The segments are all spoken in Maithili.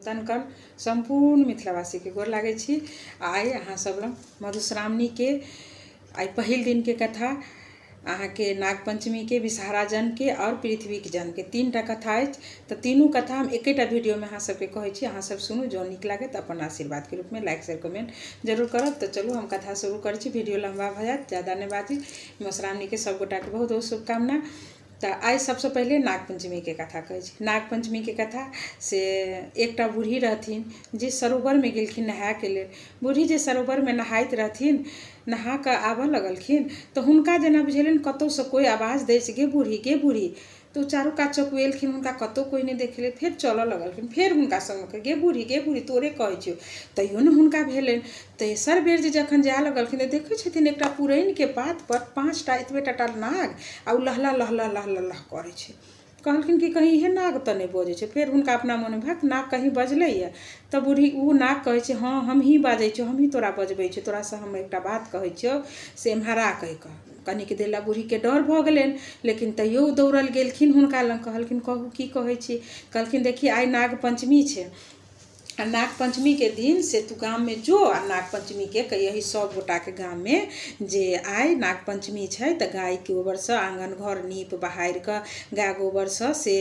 तनकन सम्पूर्ण मिथिलावासीके गोर लागै छी। आइ अहाँ सब लग मधुश्रावणीके आइ पहिल दिनके कथा, अहाँके नागपञ्चमीके, विषहारा जन्मके आओर पृथ्वीके जन्मके 3टा कथा अछि। तऽ तीनू कथा हम एकेटा वीडियोमे अहाँ सबके कहै छी, अहाँ सब सुनू, जँ नीक लागै तऽ अपन आशीर्वादके रूपमे लाइक शेयर कमेंट जरूर करब। तऽ चलू हम कथा शुरू करै छी, वीडियो लम्बा भऽ जायत, ज्यादा नहि बाजी। मधुश्रावणीके सबगोटाके बहुत बहुत शुभकामना। तऽ आइ सबसँ पहिले नागपञ्चमीके कथा कहै छी। नागपञ्चमीके कथा से एकटा बूढ़ी रहथिन जे सरोवरमे गेलखिन नहायके लेल। बूढ़ी जे सरोवरमे नहाइत रहथिन, नहा कऽ आबऽ लगलखिन तऽ हुनका जेना बुझेलनि कतहुसँ कोइ आवाज दै छै, गे बूढ़ी गे बूढ़ी। तऽ ओ चारू कात चकुएलखिन, हुनका कतहु कोइ नहि देखेलै। फेर चलऽ लगलखिन, फेर हुनका संग गे बूढ़ी गे बूढ़ी तोरे कहै छियौ, तैयो नहि हुनका भेलनि। तेसर बेर जे जखन जाय लगलखिन तऽ देखै छथिन एकटा पुरैनके पातपर 5टा एतबे टाटा नाग आ ओ लहलह लहलह लहलह लह करै छै। कहलखिन कि कहीं इहे नाग तऽ नहि बजै छै। फेर हुनका अपना मोनमे भक नाग कहीं बजलैए। तऽ बूढ़ी ओ नाग कहै छै, हँ हमही बाजै छियौ, हमही तोरा बजबै छियौ, तोरासँ हम एकटा बात कहै छियौ से एम्हर आ कहि कऽ। कनिक देर लए बूढ़ीके डर भऽ गेलनि, लेकिन तैयो ओ दौड़ल गेलखिन हुनका लग। कहलखिन कहू की कहै छी। कहलखिन देखी आइ नाग पञ्चमी छै आ नागपञ्चमीके दिन से तू गाममे जो आ नागपञ्चमीके कहियही सब गोटाके गाममे जे आइ नागपञ्चमी छै तऽ गायके गोबरसँ आङ्गन घर नीप बहारि कऽ गाय गोबरसँ से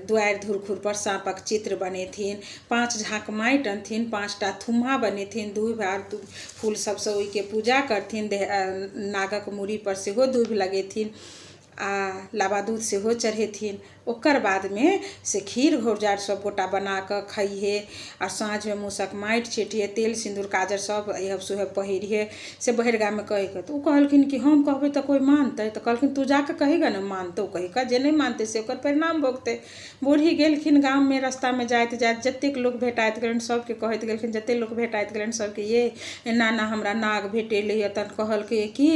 दुआरि धुरखुरपर साँपक चित्र बनेथिन, 5 झाँक माटि अनथिन, 5टा थुम्हा बनेथिन, दूभि आर फूल सबसँ ओहिके पूजा करथिन, नागक मूड़ीपर सेहो दूभि लगेथिन आ लाबा दूध सेहो चढ़ेथिन। ओकर बादमे से खीर घोरजाउर सब गोटा बनाकऽ खइहे आ साँझमे मूसक माटि छिटिहे, तेल सिन्दूर काजर सब ऐहब सुहब पहिरिहे से बहिर गाममे कहिकऽ। तऽ ओ कहलखिन कि हम कहबै तऽ कोइ मानतै? तऽ कहलखिन तू जाकऽ कही गऽ ने, मानतौ कहिकऽ, जे नहि मानतै से ओकर परिणाम भोगतै। बूढ़ी गेलखिन गाममे, रस्तामे जाइत जाइत जतेक लोक भेटाइत गेलनि सबके कहैत गेलखिन, जतेक लोक भेटाइत गेलनि सबके ये एना एना हमरा नाग भेटेलै। तहन कहलकै कि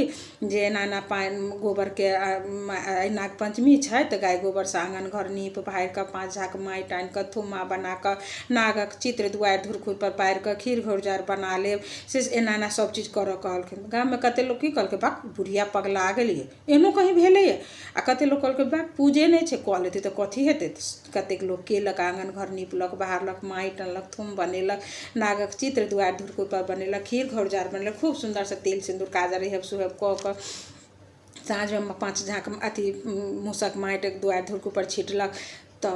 जे एना एना पानि गोबरके आइ नागपञ्चमी छै तऽ गाय गोबरसँ आङ्गन घर नीप बहारि कऽ 5 झाँक माटि आनि कऽ थुम्हा बना कऽ नागक चित्र दुआरि धुरखुरपर पारि कऽ खीर घोरजाउर बना लेब से एना एना सब चीज करऽ कहलखिन। गाममे कते लोक की कहलकै, बाक बुढ़िया पगला गेलियै, एहनो कहीं भेलैए। आ कते लोक कहलकै बाक पूजे नहि छै, कऽ लेतै तऽ कथी हेतै। कतेक लोक केलक, आङ्गन घर नीपलक बहारलक, माटि अनलक, थुम बनेलक, नागक चित्र दुआरि धुरखुरपर बनेलक, खीर घोरजाउर बनेलक, खूब सुन्दरसँ तेल सिन्दूर काजर ऐहब सुहब कऽ कऽ साँझमे 5 झाँक अथी मूसक माटि दुआरि धुरखुरपर छिटलक तऽ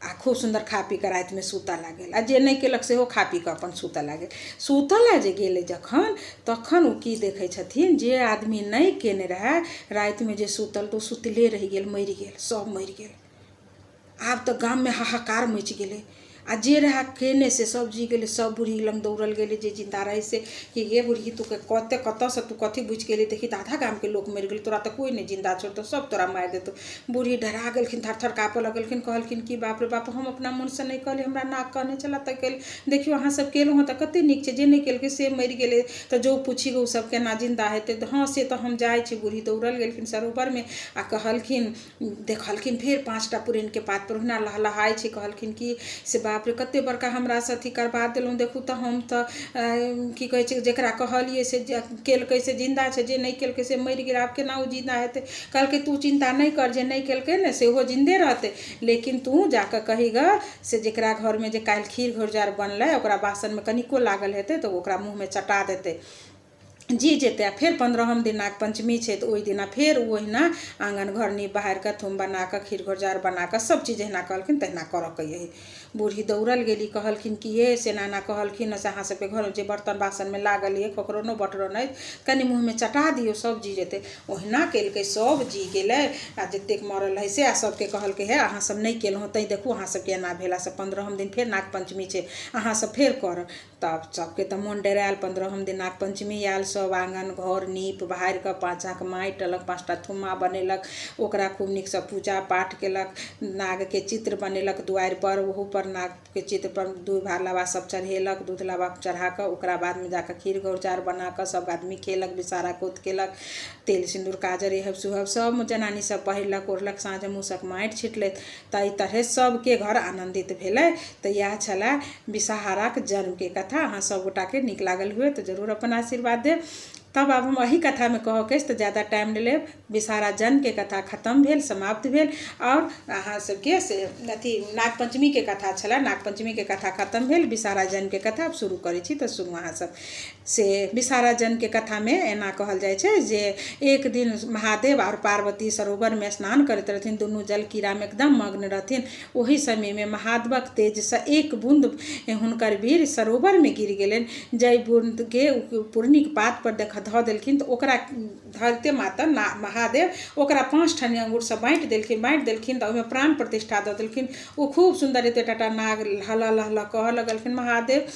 आ खूब सुन्दर खा पी कऽ रातिमे सुतऽ लागल। आ जे नहि केलक सेहो खा पी कऽ अपन सुतऽ लागल। सुतऽ लए जे गेलै जखन तखन ओ की देखै छथिन, जे आदमी नहि केने रहए रातिमे जे सुतल तऽ ओ सुतले रहि गेल, मरि गेल, सब मरि गेल। आब तऽ गाममे हाहाकार मचि गेलै। आ जे रहए केने से सब जी गेलै। सब बूढ़ी लग दौड़ल गेलै जे जिन्दा रहै से कि गे बूढ़ी तू कते कतऽसँ तू कथी बुझि गेली, देखी तऽ आधा गामके लोक मरि गेलै, तोरा तऽ कोइ नहि जिन्दा छोड़तौ, सब तोरा मारि देतौ। बूढ़ी डरा गेलखिन, थर थर काँपऽ लगलखिन। कहलखिन कि बाप रे बाप, हम अपना मोनसँ नहि कहली, हमरा नाग कहने छलए तऽ केली। देखियौ अहाँ सब केलहुँ हँ तऽ कते नीक छै, जे नहि केलकै से मरि गेलै। तऽ जो पूछी ओ सब केना जिन्दा हेतै? तऽ हँ से तऽ हम जाइ छी। बूढ़ी दौड़ल गेलखिन सरोवरमे आ कहलखिन, देखलखिन फेर 5टा पुरैनके पातपर ओहिना लहलहाइ छै। कहलखिन कि से बाप रे कते बड़का हमरासँ अथी करबा देलहुँ, देखू तऽ हम तऽ की कहै छै जकरा कहलियै से केलकै से जिन्दा छै, जे नहि केलकै से मरि गेल, आब केना ओ जिन्दा हेतै? कहलकै तू चिन्ता नहि कर, जे नहि केलकै ने सेहो जिन्दे रहतै, लेकिन तू जाकऽ कही गऽ से जकरा घरमे जे काल्हि खीर घोरजाउर बनलै ओकरा बासनमे कनिको लागल हेतै तऽ ओकरा मुँहमे चटा देतै, जी जेतै। आ फेर 15म दिन नागपञ्चमी छै तऽ ओहि दिना फेर ओहिना आङ्गन घर नीप बहारि कऽ थुम बना कऽ खीर घोरजाउर बना कऽ सब चीज जहिना कहलखिन तहिना करऽ के यही। बूढ़ी दौड़ल गेली, कहलखिन कि ये से एना एना कहलखिन से अहाँ सबके घरमे जे बर्तन बासनमे लागल यऽ ककरो बटरन अछि कनि मुँहमे चटा दियौ, सब जी जेतै। ओहिना केलकै, सब जी गेलै आ जतेक मरल रहै से। आ सबके कहलकै हे अहाँ सब नहि केलहुँ तैँ देखू अहाँ सबके एना भेला। से 15म दिन फेर नागपञ्चमी छै, अहाँ सब फेर करब। तब सबके तऽ मोन डरायल। 15म दिन नागपञ्चमी आयल, सब आङ्गन घर नीप बहारि कऽ 5 झाँक माटि अनलक, 5टा थुम्हा बनेलक, ओकरा खूब नीकसँ पूजा पाठ केलक, नागके चित्र बनेलक दुआरिपर, ओहूपर नागके चित्रपर दूध भात लाबा सब चढ़ेलक। दूध लाबा चढ़ा कऽ ओकरा बादमे जाकऽ खीर घोरजाउर बना कऽ सब आदमी खेलक, विषहारा गोत केलक, तेल सिन्दूर काजर ऐहब सुहब सब जनानी सब पहिरलक ओढ़लक, साँझ मूसक माटि छिटलथि। तऽ एहि तरहे सबके घर आनन्दित भेलै। तऽ इएह छलए विषहाराक जन्मके कथा। अहाँ सब गोटाके नीक लागल हुए तऽ जरूर अपन आशीर्वाद देब। तब आब हम एहि कथामे कहऽके अछि, तऽ ज्यादा टाइम नहि लेब। विषहारा जन्मके कथा खतम भेल, समाप्त भेल। आओर अहाँ सबके से अथी नागपञ्चमीके कथा छलै, नागपञ्चमीके कथा खतम भेल, विषहारा जन्मके कथा आब शुरू करै छी। तऽ सुनू अहाँ सब से विषहारा जन्मके कथामे एना कहल जाइ छै जे एक दिन महादेव आओर पार्वती सरोवरमे स्नान करैत रहथिन, दुनू जल कीड़ामे एकदम मग्न रहथिन। ओहि समयमे महादेवक तेजसँ एक बून्द हुनकर वीर सरोवरमे गिर गेलनि, जाहि बून्दके पूर्णिक पात पर देख धऽ देलखिन, तऽ ओकरा धरते मातर महादेव ओकरा 5 ठनी अंगूरसँ बाँटि देलखिन। बाँटि देलखिन तऽ ओहिमे प्राण प्रतिष्ठा दऽ देलखिन। ओ खूब सुन्दर एते टाटा नाग हल हल कहऽ लगलखिन महादेव,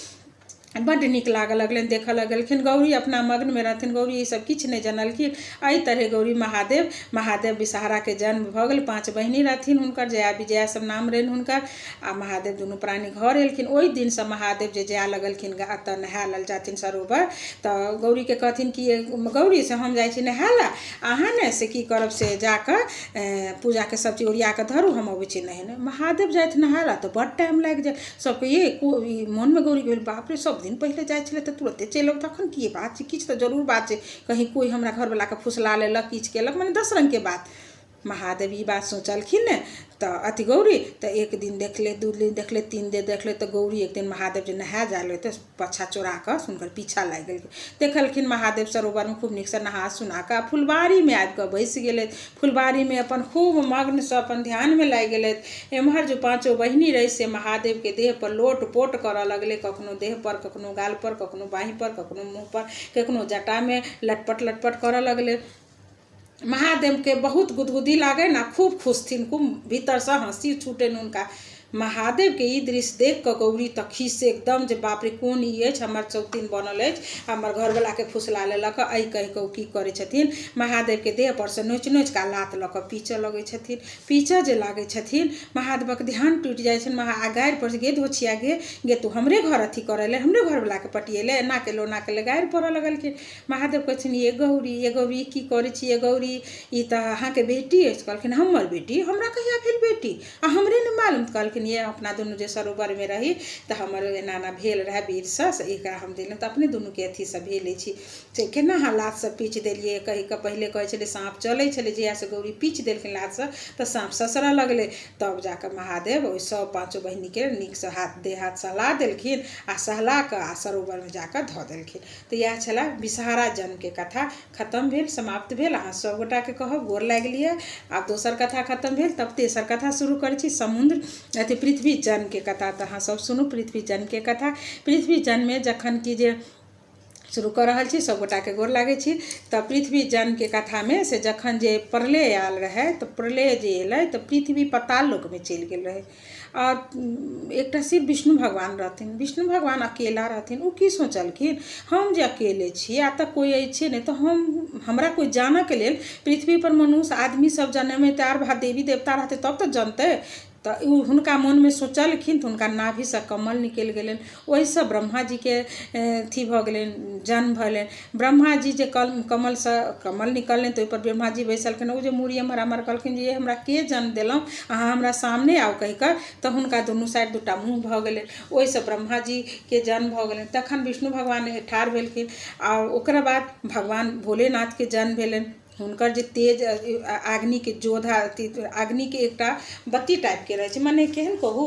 बड्ड नीक लागऽ लगलनि, देखऽ लगलखिन। गौरी अपना मग्नमे रहथिन, गौरी ई सब किछु नहि जनलखिन। एहि तरहे गौरी महादेव विषहाराके जन्म भऽ गेल। 5 बहिनी रहथिन हुनकर, जया विजया सब नाम रहनि हुनकर। आ महादेव दुनू प्राणी घर एलखिन। ओहि दिनसँ महादेव जे जाय लगलखिन एतऽ नहाय लेल जाथिन सरोवर, तऽ गौरीके कहथिन कि गौरी से हम जाइ छी नहाय लए, अहाँ ने से की करब से जाकऽ पूजाके सब चीज ओरिया कऽ धरू, हम अबै छी नहेने। महादेव जाथि नहाय लए तऽ बड्ड टाइम लागि जाय सबके। ये मोनमे गौरी भेल, बाप रे सब दिन पहिले जाइ छलै तऽ तुरन्ते चलि अबै, तखन की बात छै, किछु तऽ जरूर बात छै, कहीं कोइ हमरा घरवलाके फुसला लेलक, किछु केलक, मने 10 रङ्गके बात। महादेव ई बात सोचलखिन ने तऽ अति गौरी तऽ एक दिन देखले, 2 दिन देखले, 3 दिन देखले, तऽ गौरी एक दिन महादेव जे नहाय जाय लगलै तऽ पाछा चोरा कऽ हुनकर पीछा लागि गेलखिन। देखलखिन महादेव सरोवरमे खूब नीकसँ नहा सुना कऽ फुलबारीमे आबि कऽ बैस गेलथि। फुलबारीमे अपन खूब मग्नसँ अपन ध्यानमे लागि गेलथि। एम्हर जो 5 बहिनी रहै से महादेवके देह पर लोट पोट करऽ लगलै, कखनो देह पर, कखनो गाल पर, कखनो बाँहि पर, कखनो मुँह पर, कखनो जटामे लटपट लटपट करऽ लगलै। महादेवके बहुत गुदगुदी लागनि आ खूब खुश थिन, खूब भीतरसँ हँसी छूटनि हुनका। महादेवके ई दृश्य देख कऽ गौरी तऽ खीस एकदम जे बाप रे कोन ई अछि, हमर चौतीन बनल अछि, हमर घरवलाके फुसला लेलक। एहि कहि कऽ ओ की करै छथिन, महादेवके देह परसँ नोचि नोचि कऽ लात लऽ कऽ पीचऽ लगै छथिन। पीचऽ जे लागै छथिन महादेवक ध्यान टूटि जाइ छनि। आ गारि पड़ै गे धोछिया गे, गे तू हमरे घर अथी करै ले, हमरे घरवलाके पटिएले, एना केले ओना केले, गारि पड़ऽ लगलखिन। महादेव कहै छथिन ये गौरी, ये गौरी की करै छी, ये गौरी ई तऽ अहाँके बेटी अछि। कहलखिन हमर बेटी, हमरा कहिया भेल बेटी, आ हमरे नहि मालूम। कहलखिन ये अपना दुनू जे सरोवरमे रही तऽ हमर एना एना भेल रहए वीरसँ, से एकरा हम देलहुँ तऽ अपने दुनूके अथीसँ भेल अछि, से केना अहाँ लातसँ पीच देलियै कहि कऽ। पहिले कहै छलै साँप चलै छलै, जहियासँ गौरी पीच देलखिन लातसँ तऽ साँप ससरऽ लगलै। तब जाकऽ महादेव ओहि सब 5 बहिनीके नीकसँ हाथ देह हाथ सहला देलखिन आ सहला कऽ आ सरोवरमे जाकऽ धऽ देलखिन। तऽ इएह छलै विषहारा जन्मके कथा, खतम भेल, समाप्त भेल। अहाँ सब गोटाके कहब गोर लागि लिअ। आब दोसर कथा खतम भेल, तब तेसर कथा शुरू करै छी, समुद्र अथी पृथ्वी जन्मके कथा। तऽ अहाँ सब सुनू पृथ्वी जन्मके कथा। पृथ्वी जन्ममे जखन कि जे शुरू कऽ रहल छी, सब गोटाके गोर लागै छी। तऽ पृथ्वी जन्मके कथामे से जखन जे प्रलय आयल रहै, तऽ प्रलय जे एलै तऽ पृथ्वी पताल लोकमे चलि गेल रहै। आओर एकटा सिर्फ विष्णु भगवान रहथिन, विष्णु भगवान अकेला रहथिन। ओ की सोचलखिन, हम जे अकेले छी आ तऽ कोइ अछि नहि, तऽ हम हमरा कोइ जानऽके लेल पृथ्वी पर मनुष्य आदमी सब जनमेतै आर देवी देवता रहतै तब तऽ जनतै। तऽ ओ हुनका मोनमे सोचलखिन तऽ हुनका नाभिसँ कमल निकलि गेलनि, ओहिसँ ब्रह्माजीके अथी भऽ गेलनि, जन्म भेलनि। ब्रह्माजी जे कमलसँ कमल निकललनि तऽ ओहिपर ब्रह्माजी बैसलखिन। ओ जे मूड़ी एम्हर एम्हर कहलखिन जे हमरा के जन्म देलहुँ, अहाँ हमरा सामने आउ कहि कऽ, तऽ हुनका दुनू साइड 2टा मुँह भऽ गेलनि, ओहिसँ ब्रह्माजीके जन्म भऽ गेलनि। तखन विष्णु भगवान ठाढ़ भेलखिन आ ओकरा बाद भगवान भोलेनाथके जन्म भेलनि। हुनकर जे तेज अग्निके जोधा अग्निके एकटा बत्ती टाइपके रहै छै, मने केहन कहू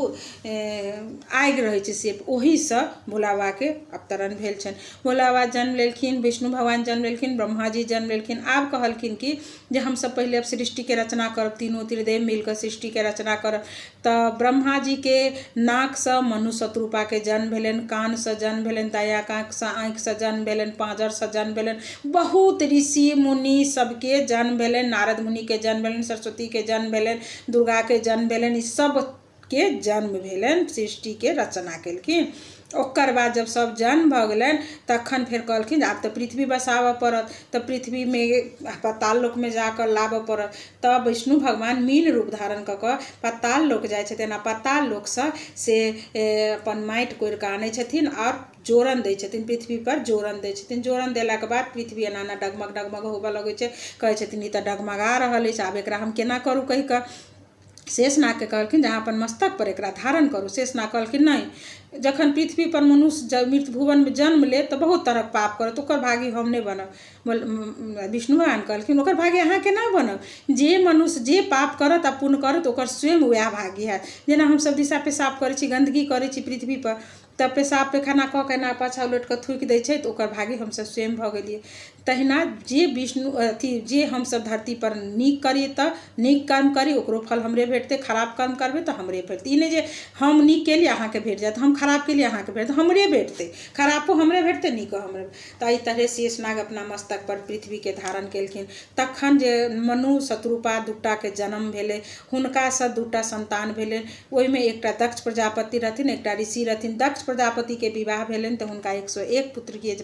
आगि रहै छै, से ओहिसँ भोला बाबाके अवतरण भेल छनि। भोला बाबा जन्म लेलखिन, विष्णु भगवान जन्म लेलखिन, ब्रह्माजी जन्म लेलखिन। आब कहलखिन कि जे हमसब पहिले अब सृष्टिके रचना करब, तीनों त्रिदेव मिलकऽ सृष्टिके रचना करब। तऽ ब्रह्माजीके नाकसँ मनु शत्रुपाके जन्म भेलनि, कानसँ जन्म भेलनि, दया काँखसँ, आँखिसँ जन्म भेलनि, पाँजरसँ जन्म भेलनि, बहुत ऋषि मुनि सबके जन्म भेलनि, नारद मुनिके जन्म भेलनि, सरस्वतीके जन्म भेलनि, दुर्गाके जन्म भेलनि, ई सबके जन्म भेलनि, सृष्टिके रचना केलखिन। ओकर बाद जब सब जन्म भऽ गेलनि तखन फेर कहलखिन आब तऽ पृथ्वी बसाबऽ पड़त, तऽ पृथ्वीमे पाताल लोकमे जाकऽ लाबऽ पड़त। तब विष्णु भगवान मीन रूप धारण कऽ कऽ पाताल लोक जाइ छथिन आ पाताल लोकसँ से अपन माटि कोरि कऽ आनै छथिन आओर जोरन दै छथिन, पृथ्वी पर जोरन दै छथिन। जोरन देलाके बाद पृथ्वी एना एना डगमग डगमग होबऽ लगै छै। कहै छथिन ई तऽ डगमगा रहल अछि, आब एकरा हम केना करू कहि कऽ शेषनागके कहलखिन जे अहाँ अपन मस्तक पर एकरा धारण करू। शेषनाग कहलखिन नहि, जखन पृथ्वी पर मनुष्य मृत भुवनमे जन्म लेत तऽ बहुत तरहक पाप करत, ओकर भागी हम नहि बनब। विष्णु भगवान कहलखिन ओकर भागी अहाँ केना बनब? जे मनुष्य जे पाप करत आ पुण्य करत ओकर स्वयं वएह भागी हैत। जेना हमसब दिशा पेशाब करै छी, गन्दगी करै छी पृथ्वी पर, तऽ पेशाब पैखाना कऽ के एना पाछाँ उलटि कऽ थूकि दै छै तऽ ओकर भागी हमसब स्वयं भऽ गेलियै। तहिना जे विष्णु अथी जे हमसब धरती पर नीक करी तऽ नीक कर्म करी ओकरो फल हमरे भेटतै, खराब कर्म करबै तऽ हमरे भेटतै। ई नहि जे हम नीक केलियै अहाँके भेट जायत, हम खराब केलियै अहाँके भेट जायत, हमरे भेटतै, खरापो हमरे भेटतै नीको हमरे। तऽ एहि तरहे शेषनाग अपना मस्तक पर पृथ्वीके धारण केलखिन। तखन जे मनु शत्रुपा दूटाके जन्म भेलै, हुनकासँ दूटा संतान भेलै। ओहिमे एकटा दक्ष प्रजापति रहथिन, एकटा ऋषि रहथिन। दक्ष प्रजापतिके विवाह भेलनि तऽ हुनका 101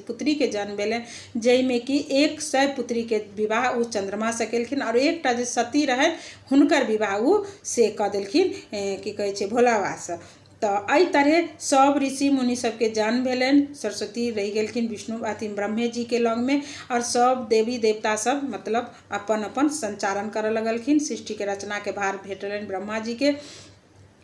पुत्रीके जन्म भेलनि, जाहिमे कि 100 पुत्रीके विवाह ओ चंद्रमासँ केलखिन आओर एकटा जे सती रहनि हुनकर विवाह ओ से कऽ देलखिन की कहै छै भोला बाबासँ। तऽ एहि तरहे सब ऋषि मुनि सबके जन्म भेलनि। सरस्वती रहि गेलखिन विष्णु अथी ब्रह्मे जीके लगमे आओर सब देवी देवता सब मतलब अपन अपन संचारण करऽ लगलखिन। सृष्टिके रचनाके भार भेटलनि ब्रह्मा जीके,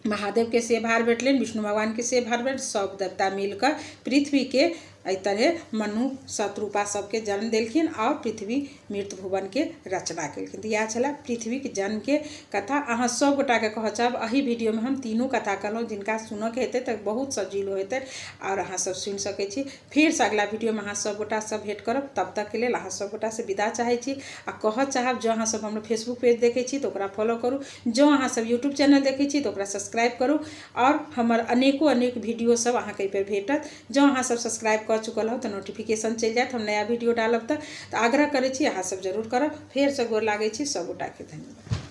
महादेव के से भार भेटलनि, विष्णु भगवान के से भार भेटलनि। सब देवता मिलकर पृथ्वी के एहि तरहे मनु शत्रुपा सबके जन्म देलखिन और पृथ्वी मृत भुवन के रचना केलखिन। तऽ इएह छलै पृथ्वीके जन्म के कथा। अहाँ सब गोटाके कहऽ चाहब एहि वीडियोमे हम तीनू कथा कहलहुँ, जिनका सुनऽके हेतै तऽ बहुत सजील हेतै और अहाँ सब सुनि सकै छी। फेरसँ अगला वीडियोमे अहाँ सब गोटासँ भेंट करब, तब तकके लेल अहाँ सब गोटासँ विदा चाहै छी। आ कहऽ चाहब जँ अहाँ सब हमर फेसबुक पेज देखै छी तऽ ओकरा फॉलो करू, जँ अहाँ सब यूट्यूब चैनल देखै छी तऽ ओकरा सब्सक्राइब करू और हमर अनेको अनेक वीडियो सब अहाँके एहिपर भेटत। जँ अहाँ सब सब्सक्राइब कऽ चुकल हो तऽ नोटिफिकेशन चलि जायत हम नया वीडियो डालब तऽ आग्रह करै छी अहाँ सब जरूर करब। फेरसँ गोर लागै छी सब गोटाके, धन्यवाद।